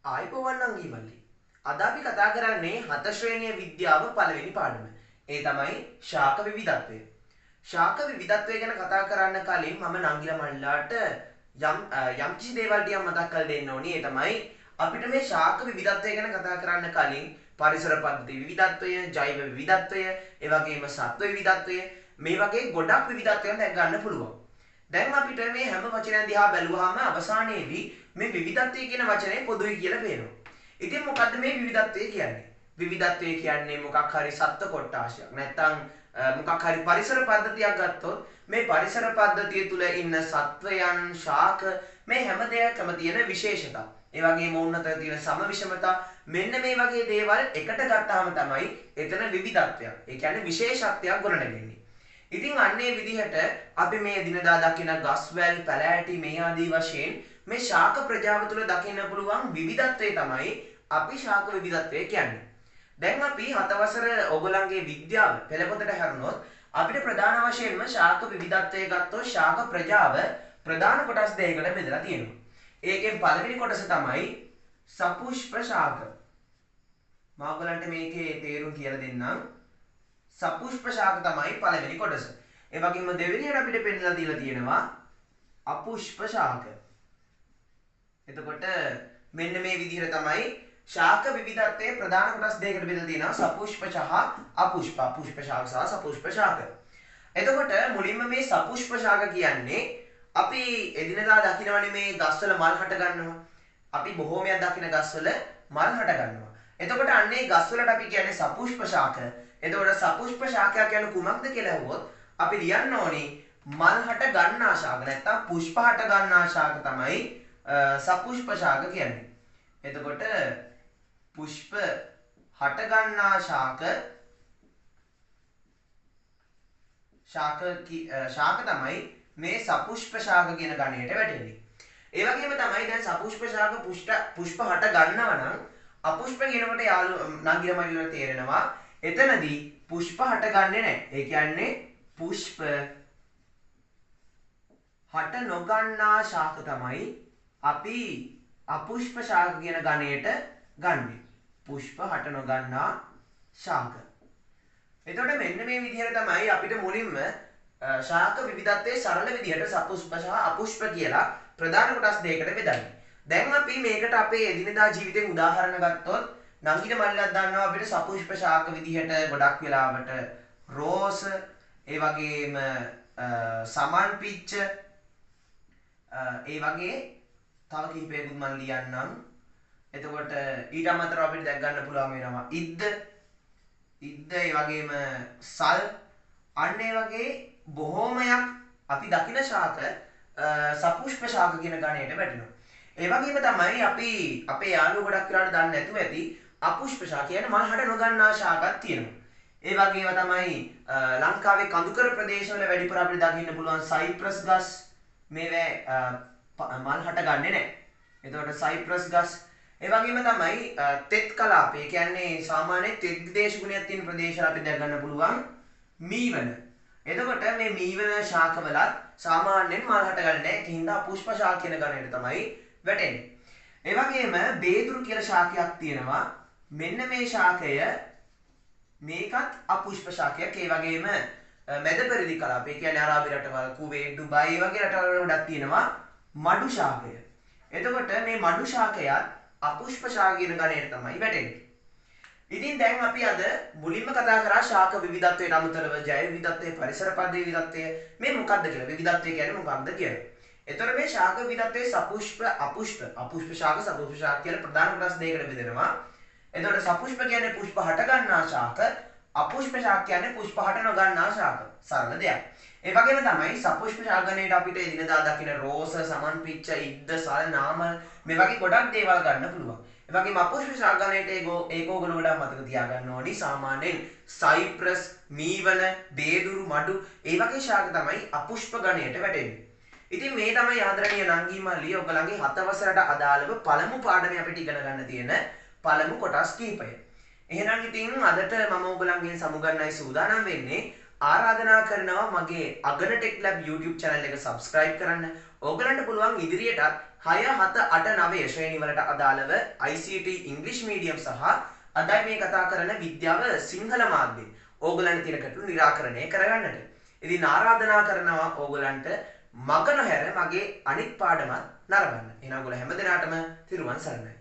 ආයුබෝවන් නංගි මල්ලි. අද අපි කතා කරන්නේ හත ශ්‍රේණිය විද්‍යාව පළවෙනි පාඩම. ඒ තමයි ශාක විවිධත්වය. ශාක විවිධත්වය ගැන කතා කරන්න කලින් මම නංගිලා මල්ලාට යම් යම් කිසි දේවල් ටිකක් මතක් කරලා දෙන්න ඕනි. ඒ තමයි අපිට මේ ශාක විවිධත්වය ගැන කතා කරන්න කලින් පරිසර පද්ධති විවිධත්වය, ජෛව විවිධත්වය, ඒ වගේම සත්ව විවිධත්වය මේ වගේ ගොඩක් විවිධත්වයන් දැක් ගන්න පුළුවන්. දැන් අපිට මේ හැම වචනයක් දිහා බැලුවාම අවසානයේදී මේ විවිධත්වය කියන වචනේ පොදුයි කියලා පේනවා. ඉතින් මොකද්ද මේ විවිධත්වය කියන්නේ? විවිධත්වය කියන්නේ මොකක් හරි සත්ව කොට්ටාශයක් නැත්නම් මොකක් හරි පරිසර පද්ධතියක් ගත්තොත් මේ පරිසර පද්ධතිය තුල ඉන්න සත්වයන්, ශාක මේ හැම දෙයකම තියෙන විශේෂතා. ඒ වගේම ඔවුන් අතර තියෙන සමවිෂමතා මෙන්න මේ වගේ දේවල් එකට ගත්තාම තමයි එතන විවිධත්වයක්. ඒ කියන්නේ විශේෂත්වයක් ගොඩනගන්නේ. ඉතින් අන්නේ විදිහට අපි මේ දිනදා දකින ගස්වැල්, පැලෑටි මේ ආදී වශයෙන් මේ ශාක ප්‍රජාව තුළ දකින්න පුළුවන් විවිධත්වය තමයි අපි ශාක විවිධත්වය කියන්නේ. දැන් අපි හතවසර ඕගොල්ලන්ගේ විද්‍යාව පෙළ පොතට හැරුණොත් අපිට ප්‍රධාන වශයෙන්ම ශාක විවිධත්වය ගත්තොත් ශාක ප්‍රජාව ප්‍රධාන කොටස් දෙකකට බෙදලා තියෙනවා. ඒකෙන් පළවෙනි කොටස තමයි සපුෂ්ප ශාක. මම ඔයගොල්ලන්ට මේකේ තේරුම් කියලා දෙන්නම්. සපුෂ්ප ශාක තමයි පළවෙනි කොටස. ඒ වගේම දෙවෙනියට අපිට පෙන්නලා දීලා තියෙනවා අපුෂ්ප ශාක. එතකොට මෙන්න මේ විදිහට තමයි ශාක විවිධත්වයේ ප්‍රධාන කොටස් දෙකකට බෙදලා තියෙනවා, සපුෂ්ප සහ අපුෂ්ප. අපුෂ්ප ශාක සහ සපුෂ්ප ශාක. එතකොට මුලින්ම මේ සපුෂ්ප ශාක කියන්නේ අපි එදිනදා දකිනවනේ මේ ගස්වල මල් හට ගන්නවා. අපි බොහෝමයක් දකින ගස්වල මල් හට ගන්නවා. එතකොට අන්නේ ගස්වලට අපි කියන්නේ සපුෂ්ප ශාක. එතකොට සපුෂ්ප ශාකයක් කියන්නේ කුමක්ද කියලා ඇහුවොත් අපි ලියන්න ඕනි මල් හට ගන්නා ශාක නැත්තම් පුෂ්ප හට ගන්නා ශාක තමයි සපුෂ්ප ශාක කියන්නේ. එතකොට පුෂ්ප හට ගන්නා ශාක ශාක තමයි මේ සපුෂ්ප ශාක කියන ගණයට වැටෙන්නේ. ඒ වගේම තමයි දැන් සපුෂ්ප ශාක පුෂ්ප හට ගන්නවා නම් අපුෂ්ප කියනකොට යාළු නංගිලා මල්ලිලා තේරෙනවා එතනදී පුෂ්ප හටගන්නේ නැහැ. ඒ කියන්නේ පුෂ්ප හට නොගන්නා ශාක තමයි අපි අපුෂ්ප ශාක කියන ගණයට ගන්නෙ. පුෂ්ප හට නොගන්නා ශාක. එතකොට මෙන්න මේ විදිහට තමයි අපිට මුලින්ම ශාක විවිධත්වයේ සරල විදිහට සපුෂ්ප සහ අපුෂ්ප කියලා ප්‍රධාන කොටස් දෙකකට බෙදන්නේ. දැන් අපි මේකට අපේ එදිනෙදා ජීවිතෙන් උදාහරණ ගත්තොත් නංගින මල්ලක් දන්නවා අපිට සපුෂ්ප ශාක විදිහට ගොඩක් වෙලාවට රෝස, ඒ වගේම සමන් පිච්ච, ඒ වගේ තව කිහිපයකුත් මම ලියන්නම්. එතකොට ඊට අමතරව අපිට දැක් ගන්න පුළුවන් වෙනවා ඉද්ද, ඒ වගේම සල්, අන්න ඒ වගේ බොහෝමයක් අපි දකින ශාක සපුෂ්ප ශාක කියන ගණයට වැටෙනවා. ඒ වගේම තමයි අපි අපේ යාළුවෝ ගොඩක් වෙලාවට දන්නේ නැතුව ඇති අපුෂ්ප ශාක කියන්නේ මල් හට නොගන්නා ශාකක් තියෙනවා. ඒ වගේම තමයි ලංකාවේ කඳුකර ප්‍රදේශවල වැඩිපුර අපිට දකින්න පුළුවන් සයිප්‍රස් ගස් මේවැ මල් හටගන්නේ නැහැ. එතකොට සයිප්‍රස් ගස්, ඒ වගේම තමයි තෙත් කලාප, ඒ කියන්නේ සාමාන්‍ය තෙත් දේශගුණයක් තියෙන ප්‍රදේශවල අපිට දැක ගන්න පුළුවන් මීවන. එතකොට මේ මීවන ශාකවලත් සාමාන්‍යයෙන් මල් හටගන්නේ නැහැ. ඒක හින්දා අපුෂ්ප ශාක කියන ගණයට තමයි වැටෙන්නේ. ඒ වගේම බේදුරු කියලා ශාකයක් තියෙනවා. මෙන්න මේ ශාකය මේකත් අපුෂ්ප ශාකයක්. ඒ වගේම මැද පෙරදිග කලාප, ඒ කියන්නේ අරාබි රටවල්, කුවේට්, ඩුබායි වගේ රටවල් වල ගොඩක් තියෙනවා මඩු ශාකය. එතකොට මේ මඩු ශාකයත් අපුෂ්ප ශාක කියන ගණයට තමයි වැටෙන්නේ. ඉතින් දැන් අපි අද මුලින්ම කතා කරා ශාක විවිධත්වයට අමතරව ජෛව විවිධත්වය, පරිසර පද්ධති විවිධත්වය මේ මොකක්ද කියලා. විවිධත්වය කියන්නේ මොකක්ද කියලා. එතකොට මේ ශාක විවිධත්වයේ සපුෂ්ප, අපුෂ්ප, අපුෂ්ප ශාක, සපුෂ්ප ශාක කියලා ප්‍රධාන කොටස් දෙකකට බෙදෙනවා. එතකොට සපුෂ්ප කියන්නේ පුෂ්ප හට ගන්නා ශාක, අපුෂ්ප ශාක කියන්නේ පුෂ්ප හට නොගන්නා ශාක. සරල දෙයක්. ඒ වගේම තමයි සපුෂ්ප ශාක ගණයට අපිට එදිනදා දකින රෝස, සමන් පිච්ච, ඉද්ද, සල්, නාමල් මේ වගේ ගොඩක් දේවල් ගන්න පුළුවන්. ඒ වගේම අපුෂ්ප ශාක ගණයට ඒක ඕගොල්ලෝ ගොඩක් මතක තියාගන්න ඕනි. සාමාන්‍යයෙන් සයිප්‍රස්, මීවන, බේදුරු, මඩු ඒ වගේ ශාක තමයි අපුෂ්ප ගණයට වැටෙන්නේ. ඉතින් මේ තමයි ආදරණීය නංගි මල්ලි ඔයගලගේ හත වසරට අදාළව පළමු පාඩමේ අපිට ඉගෙන ගන්න තියෙන පළමු කොටස් කිහිපය. එහෙනම් ඉතින් අදට මම ඔයගලන්ගෙන් සමුගන්නයි සූදානම් වෙන්නේ. ආරාධනා කරනවා මගේ අගන ටෙක් ලැබ් YouTube channel එක subscribe කරන්න. ඕගලන්ට පුළුවන් ඉදිරියටත් 6 7 8 9 ශ්‍රේණි වලට අදාළව ICT English medium සහ අදයි මේ කතා කරන විද්‍යාව සිංහල මාධ්‍ය ඕගොල්ලන්ට තියෙන ගැටලු නිරාකරණය කරගන්නට. ඉතින් ආරාධනා කරනවා ඕගොල්ලන්ට මග නොහැර මගේ අනිත් පාඩමත් නරඹන්න. එහෙනම් ඔයගොල්ලෝ හැමදෙනාටම තිරුවන් සරණයි.